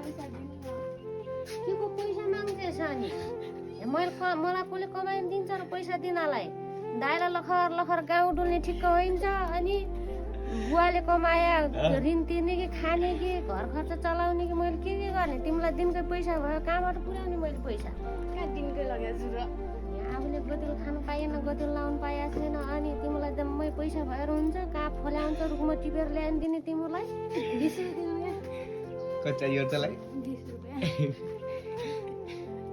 के को पैसा माग्दैछ अनि मलाई कसले कमाइन दिन्छ र पैसा दिनलाई दाइला लखर लखर गाउँ डुल्ने ठिक्क हुन्छ अनि बुवाले कमाया ऋण तिर्ने कि खाने कि घर खर्च चलाउने कि मैले के गर्ने तिमीलाई दिनकै पैसा भयो कहाँबाट पुर्याउने मैले पैसा कहाँ दिनकै लगेको छु र आफूले गोदुलो खानु पाइएन गोदुलो लाउनु पाएको छैन अनि तिमीलाई त मै पैसा भएर हुन्छ कहाँ फल्याउँछ रुखमा टिपेर ल्याइन दिने तिमीलाई 20 रुपियाँ कति चाहियो तँलाई 20 रुपियाँ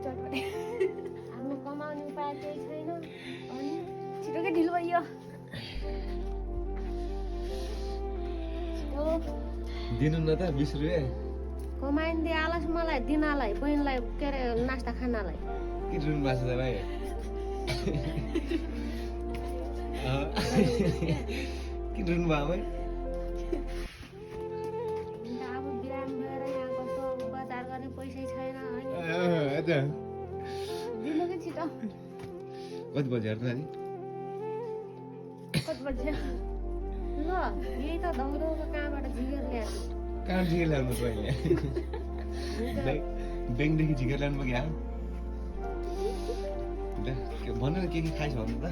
चटपटे आफ्नो कमाउने उपाय केही छैन अनि छिटोकै ढिलो भयो दिनु न त 20 रुपैयाँ कमाइन दिइहालोस् मलाई दिनलाई बहिनीलाई के अरे नास्ता खानालाई के रुनु भएको छ भाइ के रुनु भयो भाइ अब बिरामी भएर यहाँ कस्तो बजार गर्ने पैसै छैन अच्छा दिनु कि छिटो कति बज्यो त नि कति बज्यो ल यही त दौडौको कहाँबाट झिकेर ल्याएको कहाँ झिकेर ल्याउनु पहिले ब्याङ्कदेखि झिकेर ल्याउनु क्या भन्नु न के खाइस् भन्नु त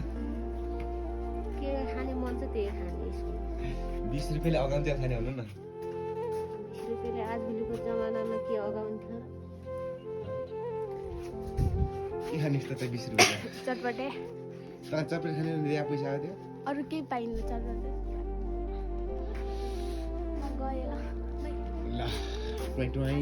के खाने मन छ त्यही खाने 20 रुपियाँले अगाउँथ्यो खाने भन्नु न 20 रुपियाँले आजभोलिको जमानामा के अगाउँथ्यो के खाने त 20 रुपियाँ चटपटे त चपेट खाने यहाँ पैसा आएको थियो अरू केही पाइन्न चटपटे गयो ल टोइ